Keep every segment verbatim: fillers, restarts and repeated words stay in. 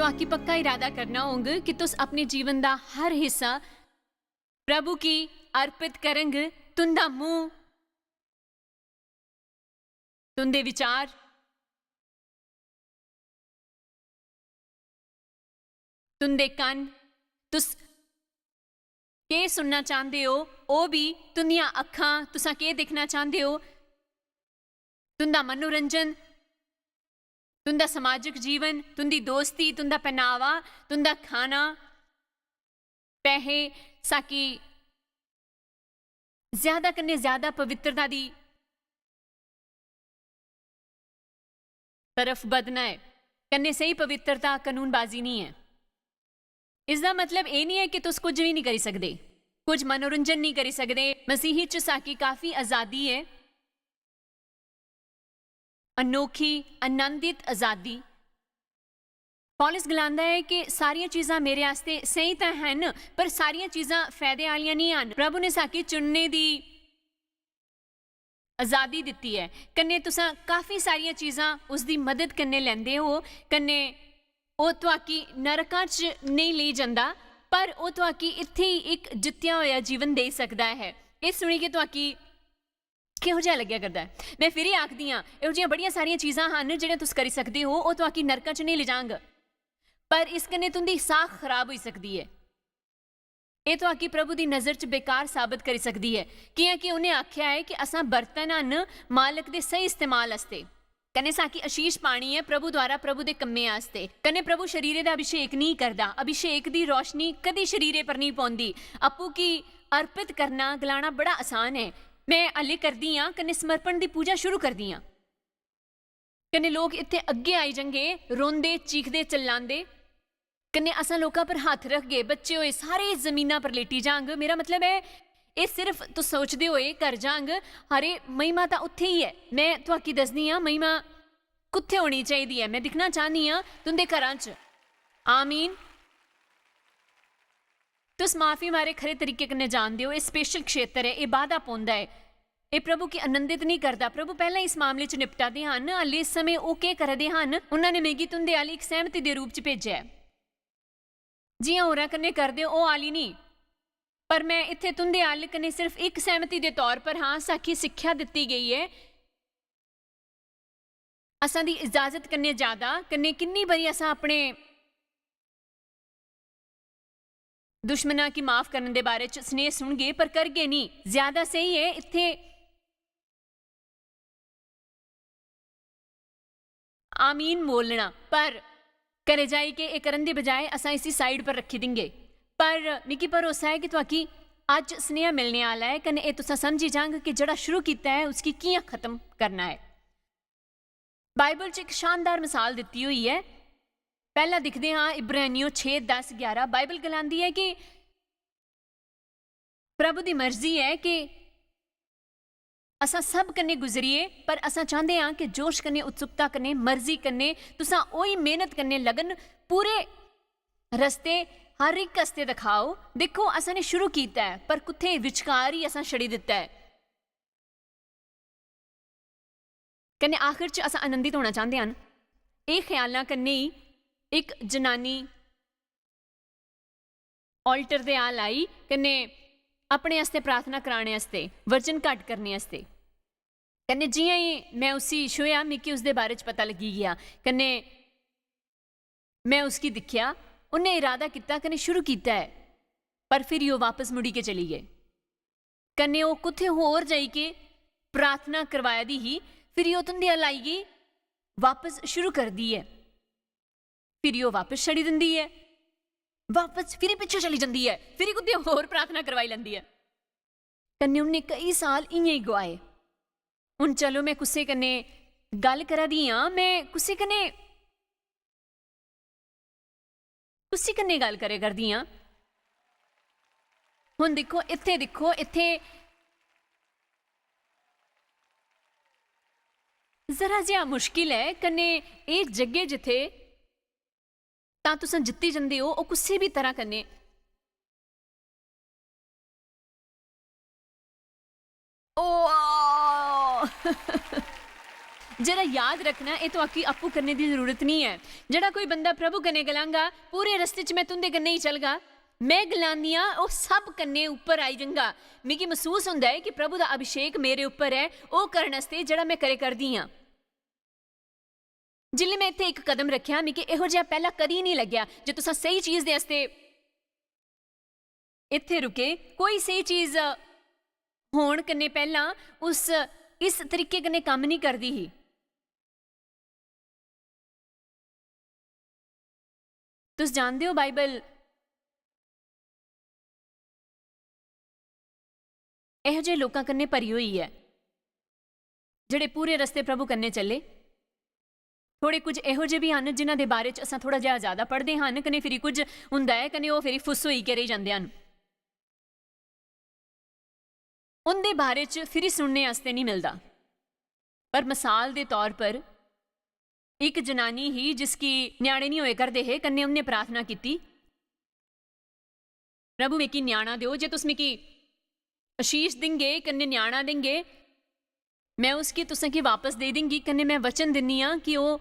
आकि पक्का इरादा करना होंग कि तुस अपने जीवन दा हर हिस्सा प्रभु की अर्पित करंग। तुंदा मुंह, तुंदे विचार, तुंदे कन, तुस केह् सुनना चांह्दे ओ, ओह् बी, तुंदियां अक्खां, तुसां केह् दिक्खना चांह्दे ओ, तुंदा मनोरंजन, तुंदा समाजिक जीवन, तुंदी दोस्ती, तुंदा पहनावा, तुंदा खाना, पैहे, साकी ज्यादा कन्नै ज्यादा पवित्रता दी तरफ बधना ऐ। कन्नै स्हेई पवित्रता कानूनबाजी निं ऐ। इसदा मतलब एह् निं ऐ कि तुस कुछ बी निं करी सकदे, कुछ मनोरंजन निं करी सकदे। मसीही च साकी काफी आजादी ऐ, अनोखी, आनंदित आजादी। पौलुस गलांदा ऐ कि सारियां चीजां मेरे आस्तै स्हेई तां हैन, पर सारियां चीजां फायदे आह्लियां निं हन। प्रभु ने साकी चुनने दी आजादी दित्ती ऐ, कन्नै तुसां काफी सारियां चीजां उसदी मदद कन्नै लैंदे ओ, कन्नै ओह् तुआकी नरकां च नेईं लेई जंदा, पर ओह् तुआकी इत्थै ही इक जित्तेआ होएआ जीवन देई सकदा ऐ। एह् सुनियै तुआकी किहो जेहा लग्गेआ करदा ऐ? में फिरी आखदी आं, एहो जिहियां बड़ियां सारियां चीजां हन जेह्ड़ियां तुस करी सकदे ओ, ओह् तुआकी नरकां च नेईं लेई जांग, पर इस कन्नै तुं'दी साख खराब होई सकदी ऐ। एह् तुआकी प्रभु दी नजर च बेकार साबत करी सकदी ऐ, कि'यां कि उ'नें आखेआ ऐ कि असां बर्तन हन मालक दे स्हेई इस्तेमाल आस्तै। कन्नै साकी आशीष पानी ऐ प्रभु द्वारा प्रभु दे कम्में आस्तै। कन्नै प्रभु शरीरे दा अभिषेक निं करदा, अभिषेक दी रोशनी कदी शरीरे पर निं पौंदी। अप्पू की अर्पित करना, गलाना बड़ा आसान ऐ, "में हल्ले करदी आं," कन्नै समर्पण दी पूजा शुरू करदी आं। कन्नै लोक इत्थै अग्गें आई जंगे, रोंदे, चीखदे, चिल्लांदे। कन्नै असां लोकां पर हत्थ रखगे, बच्चे होए सारे जमीना पर लेटी जांग। मेरा मतलब ऐ, एह् सिर्फ तुस सोचदे होए घर जांग, हारे, महिमा तां उत्थै ही ऐ। में तुआकी दसदी आं, महिमा कुत्थै होनी चाहिदी ऐ। में दिक्खना चाह्न्नी आं तुं'दे घरां च। आमीन। तुस माफी मारे खरे तरीके कन्नै जानदे ओ, एह् स्पेशल क्षेत्र ऐ, एह् बाधा पौंदा ऐ, एह् प्रभु गी आनंदित निं करदा। प्रभु पैह्लें इस मामले च निपटा दे हन, हाल्ली इस समें ओह् केह् करा दे हन? उन्होंने मिगी तुं'दे आह्ली इक सैह्मति दे रूप च भेजेआ ऐ। जि'यां होरां कन्नै करदे ओ, ओह् आह्ली निं, पर में इत्थै तुं'दे अल्ल कन्नै सिर्फ इक सैह्मति दे तौर पर हां, साखी सिक्खेआ दित्ती गेई ऐ। असां दी इजाजत कन्नै ज्यादा, कन्नै किन्नी बारी असां अपने दुश्मनां गी माफ करने दे बारे च स्नेह सुनगे, पर करगे निं। ज्यादा स्हेई ऐ, इत्थै आमीन बोलना, पर घरै जाई के एह् करन दे बजाए असां इसी साइड पर रक्खी दिंगे। पर मिगी भरोसा ऐ कि तुआकी अज्ज स्नेहा मिलने आह्ला ऐ, कन्नै एह् तुसां समझी जांग कि जेह्ड़ा शुरू कीता ऐ, उसगी कि'यां खत्म करना ऐ। बाइबल च इक शानदार मिसाल दित्ती होई ऐ। पैह्ला दिखदे हां, इब्रानियों छे, दस, ग्यारह। बाइबल गलांदी ऐ कि प्रभु दी मर्जी ऐ कि असां सब कन्नै गुजरिए, पर असां चांह्दे हां कि जोश कन्नै, उत्सुकता कन्नै, मर्जी कन्नै तुसां ओही मेह्नत कन्नै, लगन, पूरे रस्ते, हर इक रस्ते दखाओ। दिक्खो, असां ने शुरू कीता ऐ, पर कुत्थै विचकार ही असां छड़ी दित्ता ऐ। कन्नै आखिर च असां आनंदित होना चांह्दे हन। एह् ख्यालां कन्नै ही इक जनानी altar दे अल्ल आई, कन्नै अपने आस्तै प्रार्थना कराने आस्तै, वजन घट्ट करने आस्तै। कन्नै जि'यां ही में उसी छुएआ, मिगी उसदे बारे च पता लग्गी गेआ। कन्नै में उसगी दिक्खेआ, उन्नै इरादा कीता कन्नै शुरू कीता ऐ, पर फिरी ओह् बापस मुड़ी के चली गे। कन्नै ओह् कुत्थै होर जाई के प्रार्थना करवाया दी ही, फिरी ओह् तुं'दे अल्ल आई गे, बापस शुरू करदी ऐ, फिरी ओह् बापस छड़ी दिंदी ऐ, बापस फिरी पिच्छे चली जंदी ऐ, फिरी कुतै होर प्रार्थना करवाई लैंदी ऐ। कन्नै उन्नै केई साल इ'यां ही गुआए। हुन चलो, में कुसै कन्नै गल्ल करा दी आं, में कुसै कन्नै, कुसै कन्नै गल्ल करै करदी आं। हुन दिक्खो, इत्थै दिक्खो, इत्थै जरा जेहा मुश्किल ऐ, कन्नै एह् जगह जित्थै तां तुस जित्ती जंदे ओ, ओह् कुसै बी तरह कन्नै। ओ, जेह्ड़ा याद रखना, एह् तुआकी आपूं करने दी जरूरत निं ऐ। जेह्ड़ा कोई बंदा प्रभु कन्नै गलांगा, "पूरे रस्ते च में तुं'दे कन्नै ही चलगा," में गलानी आं, ओह् सब कन्नै उप्पर आई जंगा। मिगी मसूस होंदा ऐ कि प्रभु दा अभिषेक मेरे उप्पर ऐ, ओह् करन आस्तै जेह्ड़ा में करे करदी आं। जिसलै में इत्थै इक कदम रक्खेआ, मिगी एहो जेहा पैह्ला कदी निं लग्गेआ जे तुसां स्हेई चीज दे आस्तै इत्थै रुके। कोई स्हेई चीज होन कन्नै पैह्लां उस, इस तरीके कन्नै कम्म निं करदी ही। तुस जानदे ओ, बाइबल एहो जेह् लोकां कन्नै भरी होई ऐ, जेह्ड़े पूरे रस्ते प्रभु कन्नै चले। थोड़े कुछ एहो जेह् बी हन, जिन्हां दे बारे च असां थोड़ा जेहा ज्यादा पढ़दे हन, कन्नै फिरी कुछ हुंदा ऐ, कन्नै ओह् फिरी फुस होई के रेही जंदे हन। उं'दे बारे च फिरी सुनने आस्तै निं मिलदा। पर मसाल दे तौर पर, इक जनानी ही जिसगी ञ्याणे निं होए करदे हे, कन्नै उ'न्नै प्रार्थना कीती, "प्रभु, मिगी ञ्याणा देओ, जे तुस मिगी आशीष दिंगे, कन्नै ञ्याणा दिंगे, में उसगी तुसें गी वापस देई दिंगी, कन्नै में वचन दिन्नी आं कि ओह्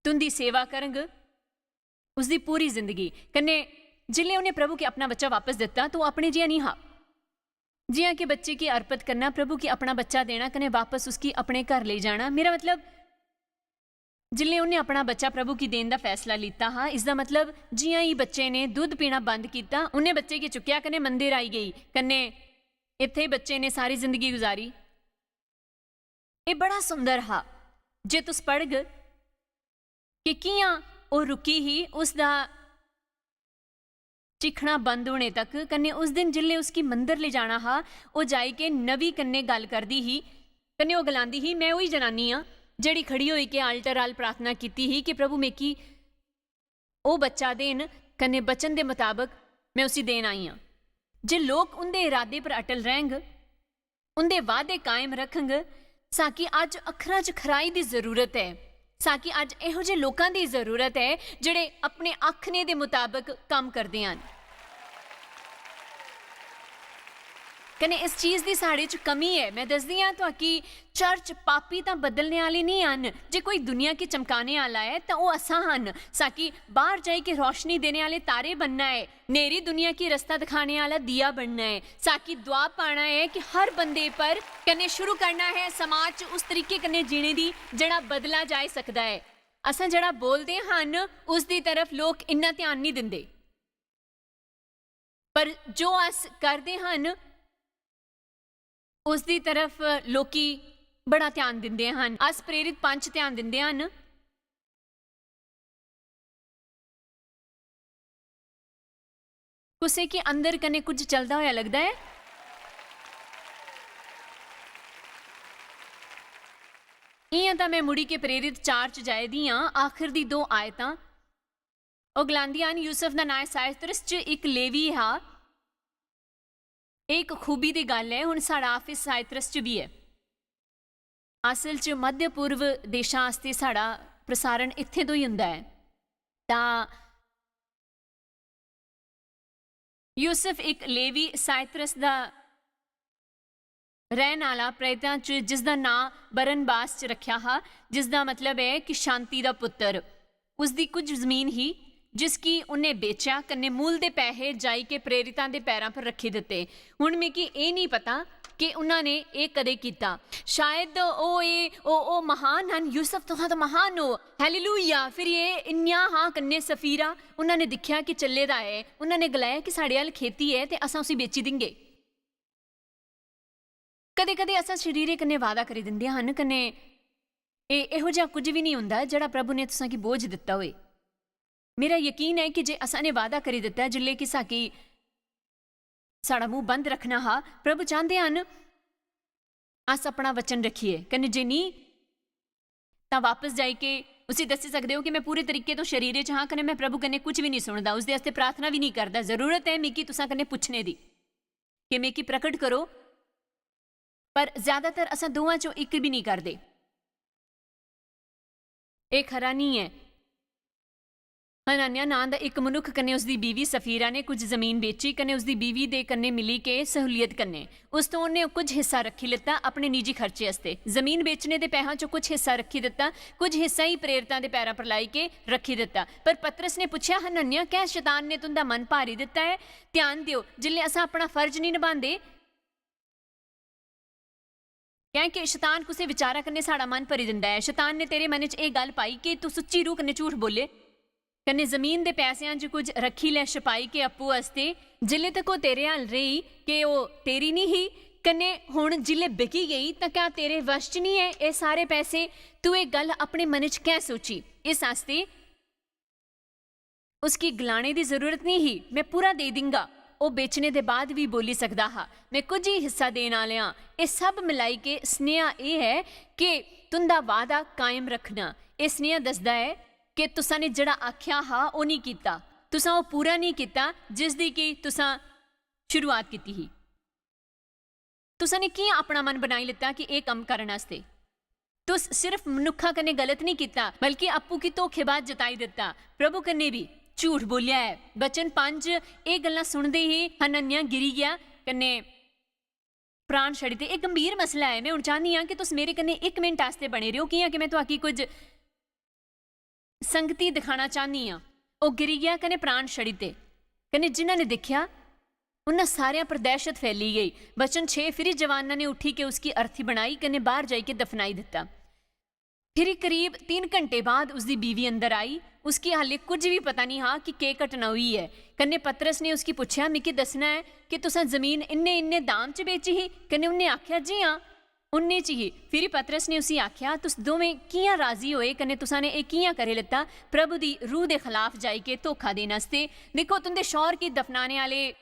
तुं'दी सेवा करंग उसदी पूरी जिंदगी।" कन्नै जिसलै उ'न्नै प्रभु गी अपना बच्चा वापस दित्ता, तां ओह् अपने जिहा निं हा। जि'यां कि बच्चे गी अर्पित करना, प्रभु गी अपना बच्चा देना, कन्नै वापस उसगी अपने घर लेई जाना। मेरा मतलब, जिसलै उ'न्नै अपना बच्चा प्रभु गी देन दा फैसला लीता हा, इसदा मतलब, जि'यां ही बच्चे ने दुद्ध पीना बंद कीता, उ'न्नै बच्चे गी चुक्केआ कन्नै मंदिर आई गेई, कन्नै इत्थै बच्चे ने सारी जिंदगी गुजारी। एह् बड़ा सुंदर हा। जे तुस पढ़ग कि कि'यां ओह् रुकी ही, उसदा चीखना बंद होने तक, कन्नै उस दिन जिसलै उसगी मंदर ले जाना हा, ओह् जाई के नबी कन्नै गल्ल करदी ही, कन्नै ओह् गलांदी ही, "में उही जनानी आं जेह्ड़ी खड़ी होई के altar अल्ल प्रार्थना कीती ही कि प्रभु, मिगी ओह् बच्चा देन, कन्नै वचन दे मताबक में उसी देन आई आं।" जे लोक उं'दे इरादे पर अटल रैहंग, उं'दे वादे कायम रखंग, साकी अज्ज अक्खरां च खराई दी जरूरत ऐ। साकी अज्ज एहो जे लोकां दी जरूरत ऐ जेह्ड़े अपने आखने दे मताबक कम्म करदे हन। कन्नै इस चीज दी साढ़े च कमी ऐ। में दसदी आं तुआकी, चर्च पापी तां बदलने आह्ले निं हन। जे कोई दुनिया गी चमकाने आह्ला ऐ, तां ओह् असां हन। साकी बाह्र जाई के रोशनी देने आह्ले तारे बनना ऐ। न्हेरी दुनिया गी रस्ता दिखाने आह्ला दिया बनना ऐ। साकी दुआ पाना ऐ कि हर बंदे पर कन्नै शुरू करना ऐ समाज च उस तरीके कन्नै जीने दी जेह्ड़ा बदला जाई सकदा ऐ। असां जेह्ड़ा बोलदे हन, उसदी तरफ लोक इन्ना ध्यान निं दिंदे, पर जो अस करदे हन, उसदी तरफ लोकी बड़ा ध्यान दिंदे हन। अस प्रेरित पंज ध्यान दिंदे हन। कुसै गी अंदर कन्नै कुछ चलदा होया लगदा ऐ? इ'यां तां में मुड़ी के प्रेरित चार च जाए दी आं। आखर दी दो आयतां, ओह् गलांदियां न, यूसुफ दा नांऽ साइप्रस च इक लेवी हा। एह् इक खूबी दी गल्ल ऐ। हुन साढ़ा आफिस साइप्रस च बी ऐ। असल च मध्य पूर्व देशां आस्तै साढ़ा प्रसारण इत्थें तो ही हुंदा ऐ। तां यूसुफ इक लेवी साइप्रस दा रैहन आह्ला, प्रेरितां च जिसदा नांऽ बरनबास च रखेआ हा, जिसदा मतलब ऐ कि शांति दा पुत्तर। उसदी कुछ जमीन ही, जिसगी उन्नै बेचेआ, कन्नै मुल्ल दे पैहे जाई के प्रेरितां दे पैरां पर रखी दित्ते। हुन मिगी एह् निं पता कि उन्हां ने एह् कदें कीता। शायद ओह् एह्, ओह्, ओह् महान हन, यूसुफ, तुहां तां महान ओ। हालेलूया। फिर एह् इन्नियां हां कन्नै सफीरा, उन्हां ने दिक्खेआ कि चल्ले दा ऐ। उन्हां ने गलाया कि साढ़े अल खेती ऐ ते असां उसी बेची दिंगे। कदें-कदें असां शरीरे कन्नै वादा करी दिंदे हन, कन्नै एह्, एहो जेहा कुछ बी निं हुंदा जेह्ड़ा प्रभु ने तुसां गी बोझ दित्ता होए। मेरा यकीन ऐ कि जे असां ने वादा करी दित्ता ऐ, जिसलै कि साकी साढ़ा मूंह बंद रखना हा, प्रभु चांह्दे हन अस अपना वचन रखिए, कन्नै जे निं, तां वापस जाई के उसी दस्सी सकदे ओ कि में पूरे तरीके तो शरीरे च हां, कन्नै में प्रभु कन्नै कुछ बी निं सुनदा, उसदे आस्तै प्रार्थना बी निं करदा। जरूरत ऐ मिगी तुसां कन्नै पुच्छने दी कि मिगी प्रकट करो, पर ज्यादातर असां दोवां चों इक बी निं करदे। एह् खरा निं ऐ। हनन्याह नांऽ दा इक मनुक्ख कन्नै उसदी बीवी सफीरा ने कुछ जमीन बेची कन्नै उसदी बीवी दे कन्नै मिली के सहूलियत कन्नै उस तो उन्नै कुछ हिस्सा रक्खी लैता अपने निजी खर्चे आस्तै। जमीन बेचने दे पैहा चों कुछ हिस्सा रक्खी दित्ता, कुछ हिस्सा ही प्रेरितां दे पैरां पर लाई के रक्खी दित्ता। पर पतरस ने पुच्छेआ, "हनन्याह, क्या शैतान ने तुं'दा मन भारी दित्ता ऐ? ध्यान देओ, जिसलै असां अपना फर्ज नेईं नभांदे।" कैंह् के शैतान कुसै विचारा कन्नै साढ़ा मन भरी दिंदा ऐ। शैतान ने तेरे मनै च एह् गल्ल पाई कि तू सुच्ची रूह कन्नै झूठ बोले, कन्नै जमीन दे पैसेआं च कुछ रक्खी लै छपाई के अप्पू आस्तै, जिल्लै तक ओह् तेरे हल रेही के ओह् तेरी निं ही, कन्नै हुन जिल्लै बिकी गेई, तां क्या तेरे वश च निं ऐ एह् सारे पैसे? तू एह् गल्ल अपने मनै च कैं सोची? इस आस्तै उसगी गलाने दी जरूरत निं ही, "में पूरा देई दिंगा।" ओह् बेचने दे बाद बी बोली सकदा हा, "में कुछ ही हिस्सा देन आह्ले आं।" एह् सब मिलाई के स्नेहा एह् ऐ के तुं'दा वादा कायम रक्खना। एह् स्नेहा दसदा ऐ के तुसां ने जेह्ड़ा आखेआ हा, ओह् निं कीता। तुसां ओह् पूरा निं कीता, जिसदी कि तुसां शुरुआत कीती ही। तुसां ने कि'यां अपना मन बनाई लैता कि एह् कम्म करन आस्तै? तुस सिर्फ मनुक्खा कन्नै गलत निं कीता, बल्कि अप्पू गी धोखेबाज जताई दित्ता। प्रभु कन्नै बी झूठ बोलेआ ऐ। वचन पंज, एह् गल्लां सुनदे ही हनन्याह गिरी गेआ कन्नै प्राण छड़ी दित्ते। एह् गंभीर मसला ऐ। में हुन चाह्न्नी आं कि तुस मेरे कन्नै इक मिंट आस्तै बने र'वो, कि'यां कि में तुआकी कुछ संगति दिखाना चाह्न्नी आं। ओह् गिरी गेआ कन्नै प्राण छड़ी दित्ते। कन्नै जिन्हां ने दिक्खेआ, उन्हां सारेआं पर दैह्शत फैली गेई। वचन छे, फिरी जवानां ने उठी के उसकी अर्थी बनाई कन्नै बाह्र जाई के दफनाई दित्ता। फिरी करीब तिन्न घंटे बाद उसदी बीवी अंदर आई। उसगी हाले कुछ बी पता निं हा कि केह् घटना होई ऐ। कन्नै पतरस ने उसगी पुच्छेआ, "मिगी दस्सना ऐ कि तुसां जमीन इन्ने-इन्ने दाम च बेची ही?" कन्नै उन्नै आखेआ, "जी हां।" उन्ने च ही। फिरी पतरस ने उसी आखेआ, "तुस दोवें कि'यां राजी होए कन्नै तुसां ने एह् कि'यां करी लैता? प्रभु दी रूह दे खलाफ जाई के धोखा देने आस्तै। दिक्खो, तुं'दे शौहर गी दफनाने आह्ले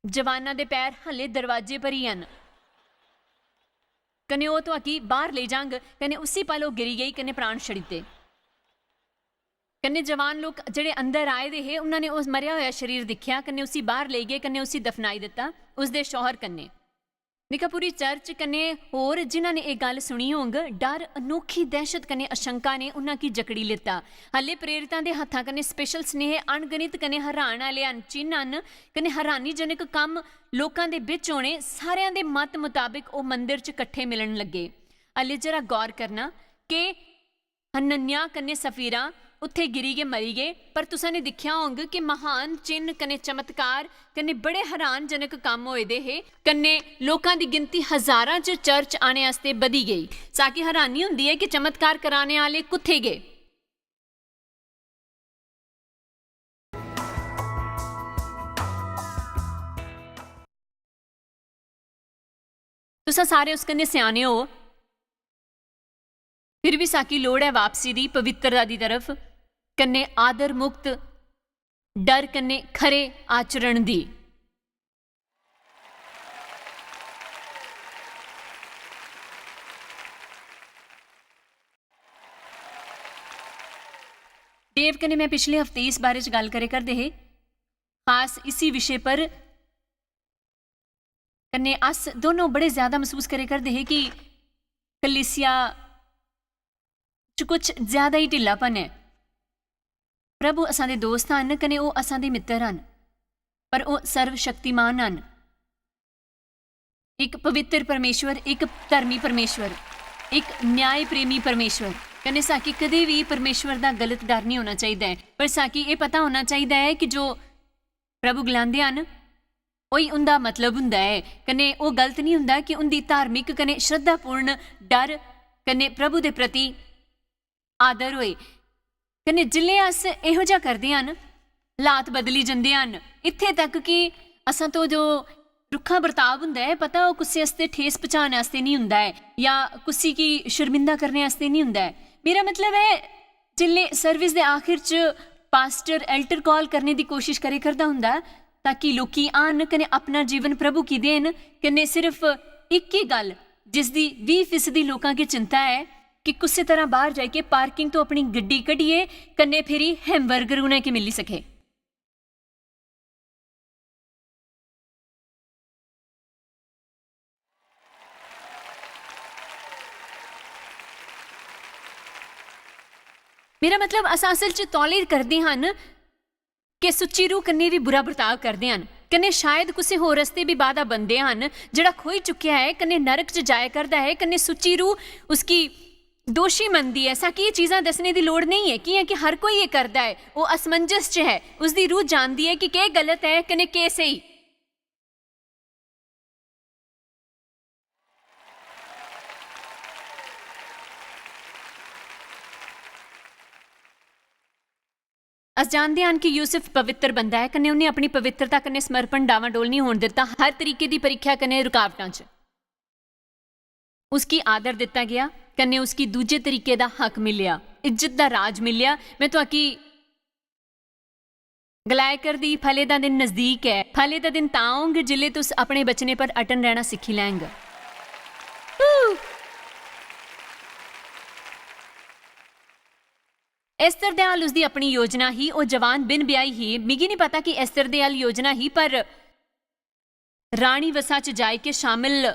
जवानां दे पैर हल्ले दरवाजे पर ही हन, कन्नै ओह् तुआकी बाह्र लेई जांग।" कन्नै उसी पल ओह् गिरी गेई कन्नै प्राण छड़ी दित्ते। कन्नै जवान लोक जेह्ड़े अंदर आए दे हे, उन्हां ने ओह् मरेआ होएआ शरीर दिक्खेआ, कन्नै उसी बाह्र लेई गे, कन्नै उसी दफनाई दित्ता उसदे शौहर कन्नै। दिक्खा, पूरी चर्च कन्नै होर जिन्हां ने एह् गल्ल सुनी होंग, डर, अनोखी दैह्शत कन्नै आशंका ने उन्हां गी जकड़ी लैता। हल्ले प्रेरितां दे हत्थां कन्नै स्पेशल स्नेह अनगणित कन्नै हैरान आह्ले हन, चिन्ह हन, कन्नै हैरानीजनक कम्म लोकां दे बिच होने, सारेआं दे मत मताबक ओह् मंदर च कट्ठे मिलन लग्गे। हल्ले जरा गौर करना के हनन्याह कन्नै सफीरा उत्थै गिरी गै मरी गे, पर तुसां ने दिक्खेआ होंग कि म्हान चिन्ह कन्नै चमत्कार कन्नै बड़े हैरानजनक कम्म होए दे हे, कन्नै लोकां दी गिनती हजारां च चर्च आने आस्तै बधी गेई। साकी हैरानी होंदी ऐ कि चमत्कार कराने आह्ले कुत्थै गे? तुसां सारे उस कन्नै स्याने ओ, फिर बी साकी लोड़ ऐ वापसी दी, पवित्रता दी तरफ, कन्नै आदर मुक्त, डर कन्नै खरे आचरण दी। डेव कन्नै में पिछले हफ्ते इस बारे च गल्ल करे करदे हे, खास इसी विशे पर। कन्नै अस दोनों बड़े ज्यादा मसूस करे करदे हे कि कलीसिया च कुछ ज्यादा ही ढिल्लापन ऐ। प्रभु असां दे दोस्त हन कन्नै ओह् असां दे मित्तर हन, पर ओह् सर्वशक्तिमान हन। इक पवित्र परमेश्वर, इक धर्मी परमेश्वर, इक न्याय प्रेमी परमेश्वर। कन्नै साकी कदें बी परमेश्वर दा गलत डर निं होना चाहिदा ऐ, पर साकी एह् पता होना चाहिदा ऐ कि जो प्रभु गलांदे हन, ओही उं'दा मतलब हुंदा ऐ। कन्नै ओह् गलत निं हुंदा कि उं'दी धार्मिक कन्नै श्रद्धापूर्ण डर कन्नै प्रभु दे प्रति आदर होए। कन्नै जिसलै अस एहो जेहा करदे हन, हालात बदली जंदे हन। इत्थै तक कि असां तो जो रुक्खा बर्ताव हुंदा ऐ, पता ओह् कुसै आस्तै ठेस पहुंचाने आस्तै निं हुंदा ऐ जां कुसै गी शर्मिंदा करने आस्तै निं हुंदा ऐ। मेरा मतलब ऐ, जिसलै सर्विस दे आखिर च पास्टर altar call करने दी कोशिश करे करदा हुंदा ऐ, ताकि लोकी आन कन्नै अपना जीवन प्रभु गी देन, कन्नै सिर्फ इक ही गल्ल जिसदी बीह् फीसदी लोकां गी चिंता ऐ कि कुसै तरह बाह्र जाइयै पार्किंग तो अपनी गड्डी कड्ढियै कन्नै फिरी हैमबर्गर उ'नें गी मिली सके। मेरा मतलब, अस असल च तौले करदे हन कि सुच्ची रूह कन्नै बी बुरा बर्ताव करदे हन, कन्नै शायद कुसै होर रस्ते बी बाधा बनदे हन, जेह्ड़ा खोई चुक्केआ ऐ, कन्नै नरक च जाया करदा ऐ, कन्नै सुच्ची रूह उसगी दोशी मनदी ऐ। साकी एह् चीजां दस्सने दी लोड़ नेईं ऐ, कि'यां कि हर कोई एह् करदा ऐ। ओह् असमंजस च ऐ, उसदी रूह जानदी ऐ कि केह् गलत ऐ, कन्नै केह् स्हेई। अस जानदे हन कि यूसुफ पवित्र बंदा ऐ, कन्नै उन्नै अपनी पवित्रता कन्नै समर्पण डावांडोल निं होन दित्ता, हर तरीके दी परीक्षा कन्नै रुकावटां च। उसगी आदर दित्ता गेआ, कन्नै उसगी दूजे तरीके दा हक मिलेआ, इज्जत दा राज मिलेआ। में तुआकी गलाया करदी, फले दा दिन नजदीक ऐ। फले दा दिन तां होंग जिसलै तुस अपने बचने पर अटन रैह्ना सिक्खी लैंग। हू! एस्तर दे हल उसदी अपनी योजना ही। ओह् जवान बिन ब्याही ही। मिगी निं पता कि एस्तर दे हल योजना ही, पर रानी वसा च जाई के शामिल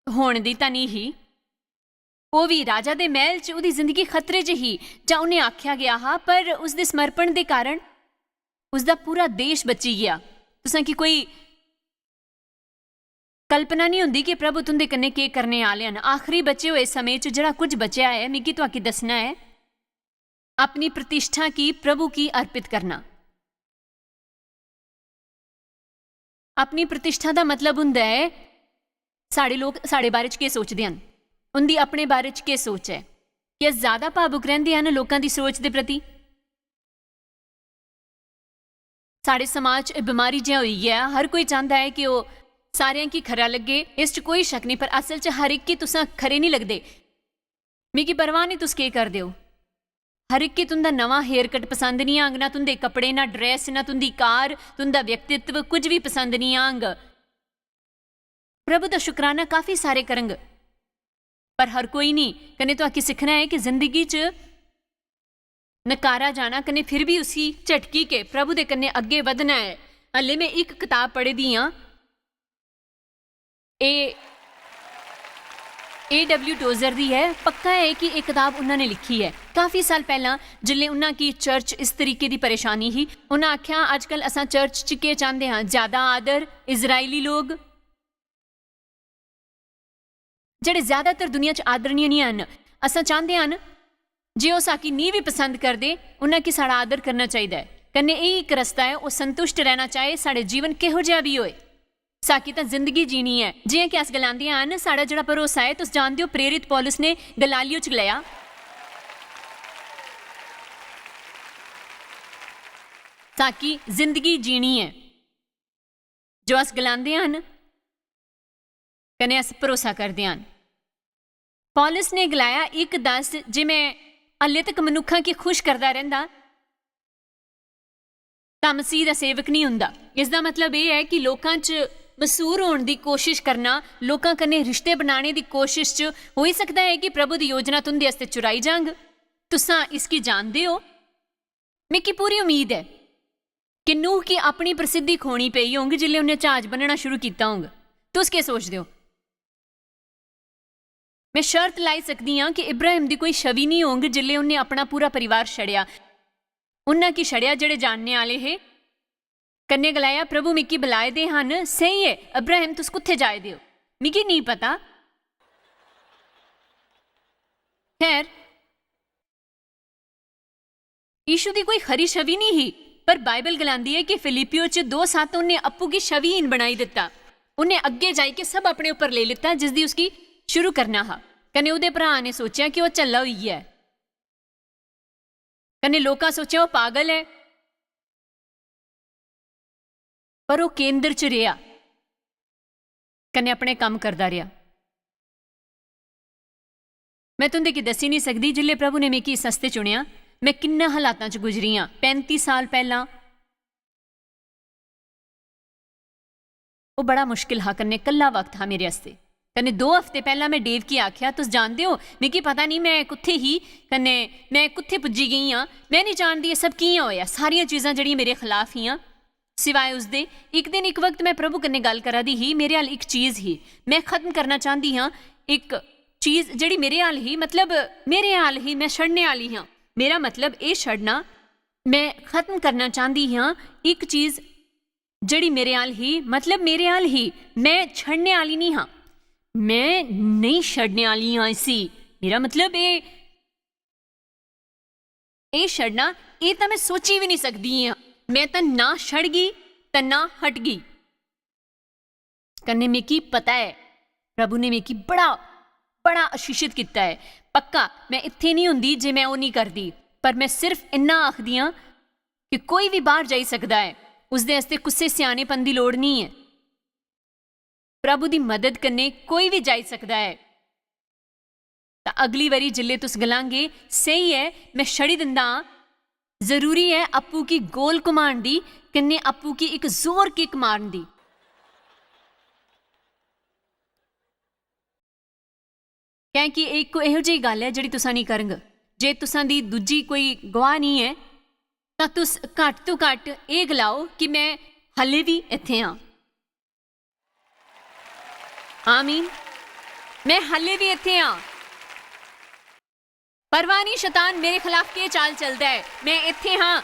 होने दी तां निं ही। ओह् बी राजा दे मैह्ल च, ओह्दी जिंदगी खतरे च ही, जां उन्हें आखेआ गेआ हा, पर उसदे समर्पण दे कारण उसदा पूरा देश बची गेआ। तुसें गी कोई कल्पना निं होंदी कि प्रभु तुं'दे कन्नै केह् करने आह्ले न। आखरी बचे होए समें च जेह्ड़ा कुछ बचेआ ऐ, मिगी तुआकी दस्सना ऐ, अपनी प्रतिष्ठा गी प्रभु गी अर्पित करना। अपनी प्रतिष्ठा दा मतलब होंदा ऐ साढ़े लोक साढ़े बारे च केह् सोचदे हन, उं'दी अपने बारे च केह् सोच ऐ। क्या ज्यादा भावुक रैंह्दे हन लोकां दी सोच दे प्रति? साढ़े समाज च एह् बमारी जि'यां होई गेआ ऐ, हर कोई चांह्दा ऐ कि ओह् सारेआं गी खरा लग्गे। इस च कोई शक नेईं, पर असल च हर इक गी तुसां खरे निं लगदे। मिगी परवाह निं तुस केह् करदे ओ। हर इक गी तुं'दा नमां हेयर कट पसंद निं आंग, ना तुं'दे कपड़े, ना ड्रैस, ना तुं'दी कार, तुं'दा व्यक्तित्व, कुछ बी पसंद निं आंग। प्रभु दा शुकराना काफी सारे करंग, पर हर कोई निं। कन्नै तुआकी सिक्खना ऐ कि जिंदगी च नकारा जाना, कन्नै फिर बी उसी झटकी के प्रभु दे कन्नै अग्गें बधना ऐ। हल्ले में इक कताब पढ़ी दी आं, एह् ए डब्ल्यू टोजर दी ऐ। पक्का ऐ कि एह् कताब उन्ना ने लिखी ऐ। काफी साल पैह्लां जिसलै उन्ना गी चर्च इस तरीके दी परेशानी ही, उन्ना आखेआ, "अजकल असां चर्च च केह् चांह्दे हां? ज्यादा आदर, इजरायली लोक, जेह्ड़े ज्यादातर दुनिया च आदरणीय निं हन। असां चांह्दे हन जे ओह् साकी नेईं बी पसंद करदे, उन्ना गी साढ़ा आदर करना चाहिदा ऐ। कन्नै एह् इक रस्ता ऐ ओह् संतुष्ट रैह्ना चाहे, साढ़े जीवन किहो जेहा बी होए।" साकी तां जिंदगी जीनी ऐ। जि'यां कि अस गलांदियां हन, साढ़ा जेह्ड़ा भरोसा ऐ, तुस जानदे ओ, प्रेरित पौलुस ने गलालियो च गलाया, साकी जिंदगी जीनी ऐ। जो अस गलांदे हन, कन्नै अस भरोसा करदे हन। पौलुस ने गलाया, इक दस, "जे में हल्ले तक मनुक्खां गी खुश करदा रैंह्दा, तां मसीह दा सेवक निं हुंदा।" इसदा मतलब एह् ऐ कि लोकां च मशहूर होने दी कोशश करना, लोकां कन्नै रिश्ते बनाने दी कोशश च होई सकदा ऐ कि प्रभु दी योजना तुं'दे आस्तै चुराई जांग। तुसां इसगी जानदे ओ। मिगी पूरी उम्मीद ऐ कि नूह गी अपनी प्रसिद्धि खोनी पेई होंग जिसलै उन्नै ज्हाज बनना शुरू कीता होंग। तुस केह् सोचदे ओ? में शर्त लाई सकदी आं कि इब्राहिम दी कोई छवि निं होंग जिसलै उन्नै अपना पूरा परिवार छड़ेआ। उन्ना की छड़ेआ जेह्ड़े जानने आह्ले हे। कन्नै गलाया, "प्रभु मिगी बलाए दे हन।" "स्हेई ऐ, इब्राहिम, तुस कुत्थै जाए दे ओ?" "मिगी नेईं पता।" खैर, यीशु दी कोई खरी छवि निं ही, पर बाइबल गलांदी ऐ कि फिलिपियो च दो सत्त उन्नै अप्पू गी छविहीन बनाई दित्ता। उन्नै अग्गें जाई के सब अपने उप्पर लेई लित्ता, जिसदी उसगी शुरू करना हा। कन्नै ओह्दे भ्राऽ ने सोचेआ कि ओह् झल्ला होई गेआ ऐ। कन्नै लोकां सोचेआ ओह् पागल ऐ। पर ओह् केंद्र च रेहा, कन्नै अपने कम्म करदा रेहा। में तुं'दे गी दस्सी निं सकदी, जिसलै प्रभु ने मिगी इस आस्तै चुनेआ, में किन्ना हालातां च गुजरी आं। पैंती साल पैह्लां ओह् बड़ा मुश्किल हा, कन्नै कल्ला वक्त हा मेरे आस्तै। कन्नै दो हफ्ते पैह्लां में डेव गी आखेआ, "तुस जानदे ओ, मिगी पता निं में कुत्थै ही, कन्नै में कुत्थै पुज्जी गेई आं। में निं जानदी एह् सब कि'यां होएआ।" सारियां चीजां जेह्ड़ियां मेरे खलाफ हियां, सिवाए उसदे, इक दिन इक वक्त में प्रभु कन्नै गल्ल करा दी ही, मेरे हल इक चीज ही, में खत्म करना चांह्दी हां इक चीज जेह्ड़ी मेरे हाल ही, मतलब, मेरे हाल ही, में छड़ने आह्ली हां। मेरा मतलब एह् छड़ना, में खत्म करना चांह्दी हां इक चीज जेह्ड़ी मेरे हाल ही, मतलब, मेरे हाल ही, में छड़ने आह्ली निं हां। में नेईं छड़ने आह्ली आं इसी। मेरा मतलब एह्, एह् छड़ना, एह् तां में सोची बी निं सकदी आं। में तां ना छड़गी ते ना हटगी। कन्नै मिगी पता ऐ, प्रभु ने मिगी बड़ा, बड़ा आशीषित कीता ऐ। पक्का, में इत्थै निं होंदी जे में ओह् निं करदी। पर में सिर्फ इन्ना आखदी आं कि कोई बी बाह्र जाई सकदा ऐ, उसदे आस्तै कुसै स्यानेपन दी लोड़ निं ऐ। प्रभु दी मदद कन्नै कोई बी जाई सकदा ऐ। तां अगली बारी जिसलै तुस गलांगे, "स्हेई ऐ, में छड़ी दिंदा आं," जरूरी ऐ आपूं गी गोल घुमाण दी, कन्नै आपूं गी इक जोर किक मारन दी। कैंह् कि इक एहो जेही गल्ल ऐ जेह्ड़ी तुसां निं करंग। जे तुसां दी दूजी कोई गवाह निं ऐ, तां तुस घट्ट तो घट्ट एह् गलाओ कि "में हल्ले बी इत्थै आं।" आमीन। "में हल्ले बी इत्थै आं। परवाह निं शतान मेरे खलाफ केह् चाल चलदा ऐ, में इत्थै हां।"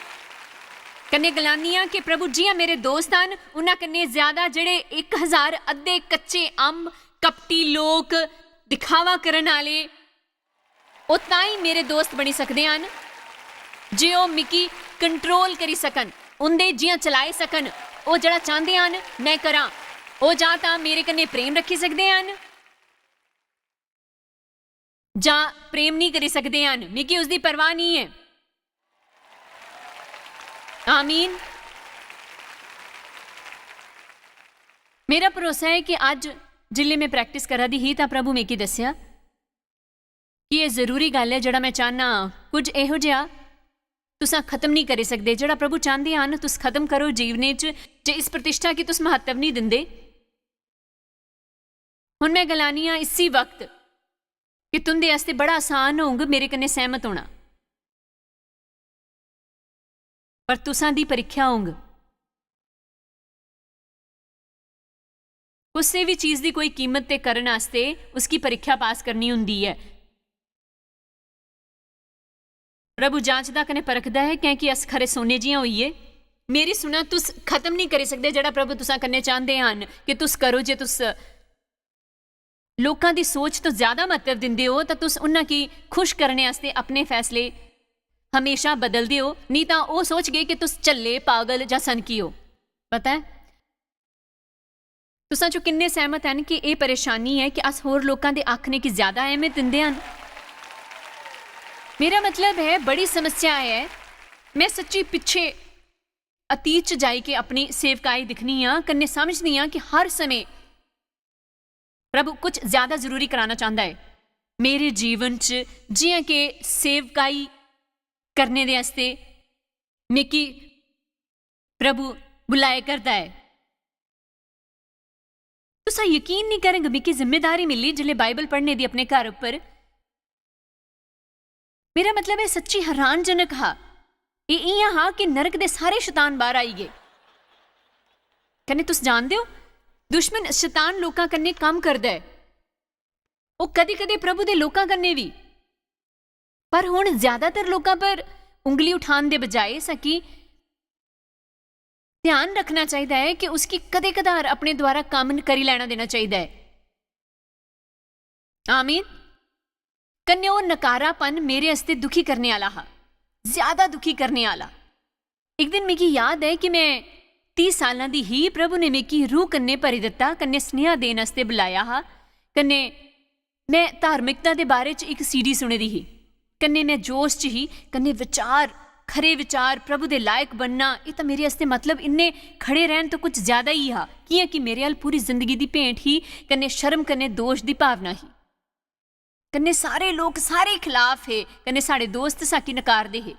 कन्नै गलानी आं कि प्रभु जि'यां मेरे दोस्त हन, उन्हां कन्नै ज्यादा जेह्ड़े इक हजार अद्धे कच्चे अम्ब, कपटी लोक, दिखावा करन आह्ले, ओह् तां ई मेरे दोस्त बनी सकदे हन जे ओह् मिगी कंट्रोल करी सकन, उं'दे जि'यां चलाई सकन। ओह् जेह्ड़ा चांह्दे हन, में करां। ओह् जां तां मेरे कन्नै प्रेम रक्खी सकदे हन, जां प्रेम निं करी सकदे हन, मिगी उसदी परवाह निं ऐ। आमीन। मेरा भरोसा ऐ कि अज्ज जिसलै में प्रैक्टिस करा दी ही, तां प्रभु मिगी दस्सेआ कि एह् जरूरी गल्ल ऐ, जेह्ड़ा में चाह्न्ना आं। कुछ एहो जेहा तुसां खत्म निं करी सकदे, जेह्ड़ा प्रभु चांह्दे हन तुस खत्म करो जीवने च, जे इस प्रतिष्ठा गी तुस म्हत्तव निं दिंदे। हुन में गलानी आं इसी वक्त कि तुं'दे आस्तै बड़ा आसान होंग मेरे कन्नै सैह्मत होना, पर तुसां दी परीक्षा होंग। कुसै बी चीज दी कोई कीमत ते करण आस्तै उसकी परीक्षा पास करनी होंदी ऐ। प्रभु जांचदा कन्नै परखदा ऐ, कैंह् कि अस खरे सोने जि'यां होइये। मेरी सुना, तुस खत्म निं करी सकदे जेह्ड़ा प्रभु तुसां कन्नै चांह्दे हन कि तुस करो। जे तुस लोकां दी सोच तो ज्यादा म्हत्तव दिंदे ओ, तां तुस उन्हां गी खुश करने आस्तै अपने फैसले हमेशा बदलदे ओ, नेईं तां ओह् सोचगे कि तुस झल्ले, पागल जां सनकी ओ। पता ऐ, तुसां चों किन्ने सैह्मत हन कि एह् परेशानी ऐ कि अस होर लोकां दे आखने गी ज्यादा अहमियत दिंदे हन? मेरा मतलब ऐ, बड़ी समस्या ऐ। में सच्ची पिच्छे अतीत च जाई के अपनी सेवकाई दिक्खनी आं, कन्नै समझनी आं कि हर समें प्रभु कुछ ज्यादा जरूरी कराना चांह्दा ऐ मेरे जीवन च, जि'यां के सेवकाई करने दे आस्तै मिगी प्रभु बुलाए करदा ऐ। तुसां यकीन निं करंग, मिगी जिम्मेदारी मिली जिसलै बाइबल पढ़ने दी अपने घर उप्पर। मेरा मतलब, एह् सच्ची हैरानजनक हा। एह् इ'यां हा कि नरक दे सारे शतान बाह्र आई गे। कन्नै तुस जानदे ओ, दुश्मन शतान लोकां कन्नै कम्म करदा ऐ। ओह् कदें-कदें प्रभु दे लोकां कन्नै बी। पर हुन ज्यादातर लोकां पर उंगली उठान दे बजाए असें ध्यान रखना चाहिदा ऐ कि उसगी कदें-कदार अपने द्वारा कम्म करी लैना देना चाहिदा ऐ। आमीन। कन्नै ओह् नकारापन मेरे आस्तै दुखी करने आह्ला हा, ज्यादा दुखी करने आह्ला। इक दिन मिगी याद ऐ कि में तीह साल्लां दी ही, प्रभु ने मिगी रूह कन्नै भरी दित्ता, कन्नै स्नेहा देन आस्तै बुलाया हा, कन्नै में धार्मिकता दे बारे च इक सीडी सुनी दी ही, कन्नै में जोश च ही, कन्नै विचार, खरे विचार, प्रभु दे लायक बनना, एह् तां मेरे आस्तै, मतलब, इन्ने खड़े रैह्न तो कुछ ज्यादा ही हा, कि'यां कि मेरे अल पूरी जिंदगी दी भेंट ही, कन्नै शर्म कन्नै दोश दी भावना ही, कन्नै सारे लोक सारे खलाफ हे, कन्नै साढ़े दोस्त साकी नकारदे हे।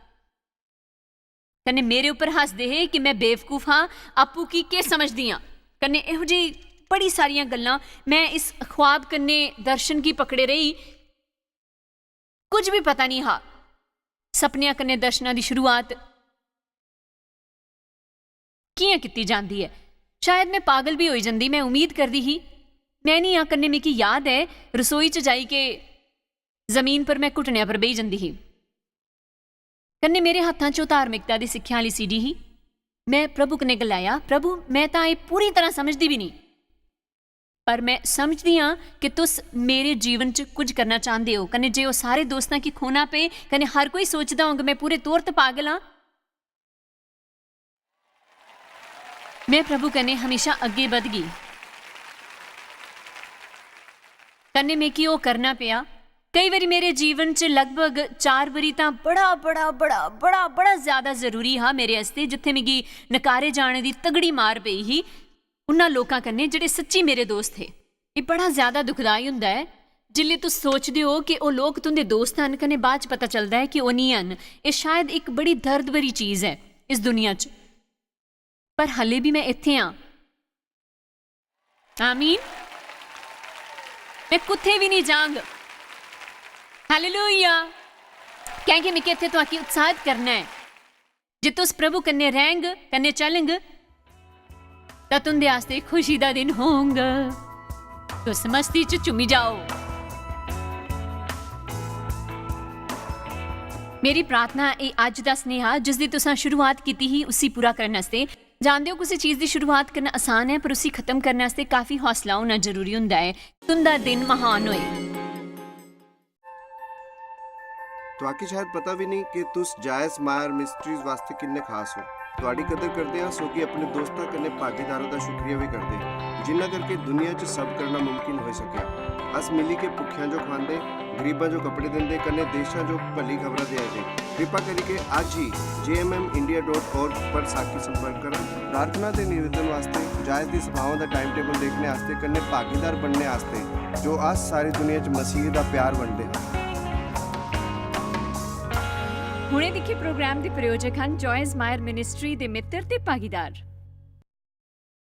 कन्नै मेरे उप्पर हसदे हे कि में बेवकूफ हां, आपूं की केह् समझदी आं। कन्नै एहो जेही बड़ी सारियां गल्लां। में इस ख्वाब कन्नै दर्शन गी पकड़े रेही। कुछ बी पता निं हा सपनेआं कन्नै दर्शनां दी शुरुआत कि'यां कीती जांदी ऐ। शायद में पागल बी होई जंदी, में उम्मीद करदी ही। में निं आं, कन्नै मिगी याद ऐ रसोई च जाई के जमीन पर में घुटनें पर बेही जंदी ही। कन्नै मेरे हत्थां च ओह् धार्मिकता दी सिक्खेआ आह्ली सीडी ही। में प्रभु कन्नै गलाया, "प्रभु, में तां एह् पूरी तरह समझदी बी नेईं, पर में समझदी आं कि तुस मेरे जीवन च कुछ करना चांह्दे ओ।" कन्नै जे ओह् सारे दोस्तां गी खोना पे, कन्नै हर कोई सोचदा होंग में पूरे तौर ते पागल आं, में प्रभु कन्नै हमेशा अग्गें बधगी। कन्नै मिगी ओह् करना पेआ। केई बारी मेरे जीवन च लगभग चार बारी तां बड़ा, बड़ा, बड़ा, बड़ा, बड़ा ज्यादा जरूरी हा मेरे आस्तै, जित्थै मिगी नकारे जाने दी तगड़ी मार पेई ही, उन्ना लोकां कन्नै जेह्ड़े सच्ची मेरे दोस्त हे। एह् बड़ा ज्यादा दुखदाई होंदा ऐ जिसलै तुस सोचदे ओ कि ओह् लोक तुं'दे दोस्त हन, कन्नै बाद च पता चलदा ऐ कि ओह् निं हन। एह् शायद इक बड़ी दर्द भरी चीज ऐ इस दुनिया च, पर हल्ले बी में इत्थै आं। आमीन। में कुत्थै बी निं जांग। हालेलुया। कैंह् कि मिगी इत्थै तुआकी उत्साहत करना ऐ। जे तुस प्रभु कन्नै रैंह्ग, कन्नै चलंग, तां तुं'दे आस्तै खुशी दा दिन होंग। तुस मस्ती च झुम्मी जाओ। मेरी प्रार्थना ऐ अज्ज दा सनेहा, जिसदी तुसां शुरुआत कीती ही, उसी पूरा करने आस्तै। जानदे ओ, कुसै चीज दी शुरुआत करना आसान ऐ, पर उसी खत्म करने आस्तै काफी हौसला होना जरूरी होंदा ऐ। तुं'दा दिन महान होए। तुआकी शायद पता बी नेईं कि तुस जायस मायर मिस्ट्रीज वास्तै किन्ने खास ओ। तुआडी कदर करदे आं, सोगी अपने दोस्तां कन्नै भागीदारां दा शुक्रिया बी करदे आं, जिन्ना करके दुनिया च सब करना मुमकिन होई सकेआ। अस मिली के भुक्खेआं जो खुआंदे, गरीबां जो कपड़े दिंदे, कन्नै देशां जो भली खबरां देआ दे। कृपा करियै अज्ज ही J M M India dot org पर साकी संपर्क करो। प्रार्थना ते निवेदन वास्तै, जायस दी सभाओं दा टाइम टेबल देखने आस्तै, कन्नै भागीदार बनने आस्तै, जो अस सारी दुनिया च मसीह दा प्यार बंडे हां। हुणे दिक्खे प्रोग्राम दे प्रायोजक हन जॉयस मायर मिनिस्ट्री दे मित्र ते भागीदार।